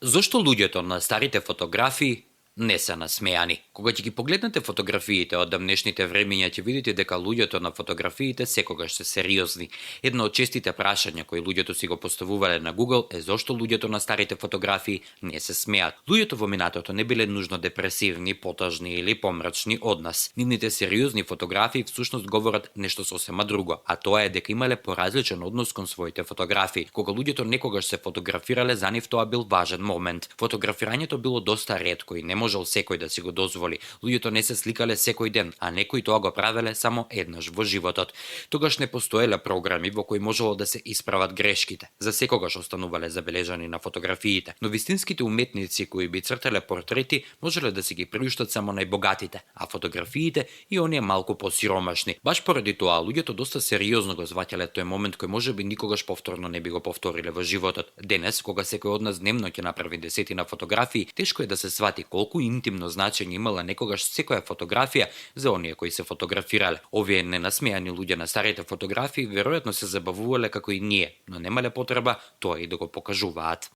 Зошто луѓето на старите фотографии не се насмејани? Кога ќе ги погледнете фотографиите од давнешните времиња, ќе видите дека луѓето на фотографиите секогаш се сериозни. Едно од честите прашања кои луѓето си го поставувале на Google е зошто луѓето на старите фотографии не се смеат. Луѓето во минатото не биле нужно депресивни, потажни или помрачни од нас. Нивните сериозни фотографии всушност говорат нешто сосема друго, а тоа е дека имале поразличен однос кон своите фотографии. Кога луѓето некогаш се фотографирале, за нив тоа бил важен момент. Фотографирањето било доста ретко и не можел секој да си го дозволи. Луѓето не се сликале секој ден, а некои тоа го правеле само еднаш во животот. Тогаш не постоеле програми во кои можело да се исправат грешките. За секогаш останувале забележани на фотографиите, но вистинските уметници кои би цртале портрети можеле да си ги приуштат само најбогатите, а фотографиите и оние малку посиромашни. Баш поради тоа луѓето доста сериозно го сваќале тој момент кој можеби никогаш повторно не би го повториле во животот. Денес, кога секој од нас дневно ќе направи десетина фотографии, тешко е да се свати колку интимно значење имала некогаш секоја фотографија за оние кои се фотографирале. Овие ненасмејани луѓе на старите фотографии веројатно се забавувале како и ние, но немале потреба тоа и да го покажуваат.